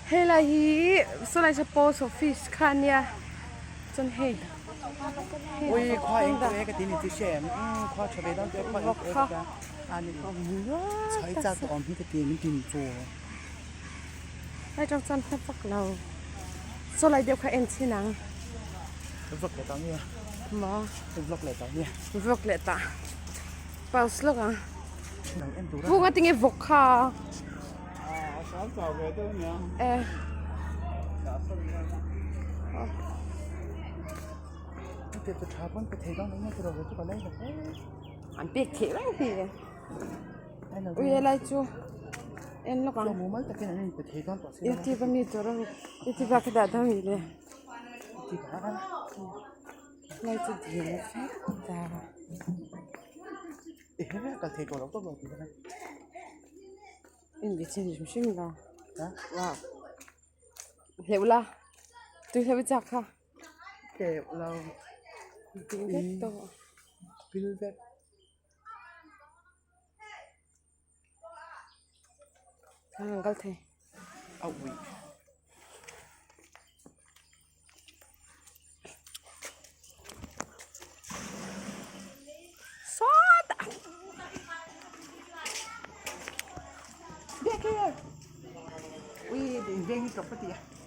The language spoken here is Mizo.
Helai hi sawlai saw post office kha ania chuan hei Lai tang chuan hla vak lo sawlai deuh kha en chhin ang maw vlog leh ta pause lawk ang vuk a tinge vawk kha e an pek theih reng hi ui helai chu en lawk ang youtube ami tur a youtube ah ka dah dawn mi le helai chu dil vek ta en ve chin hrim hrim lo wow hleuh la tui hleuh i chak kha ding vek tawh. An kal thei. A ui. Sawtah. Ui, veng hi tlawp ka ti a.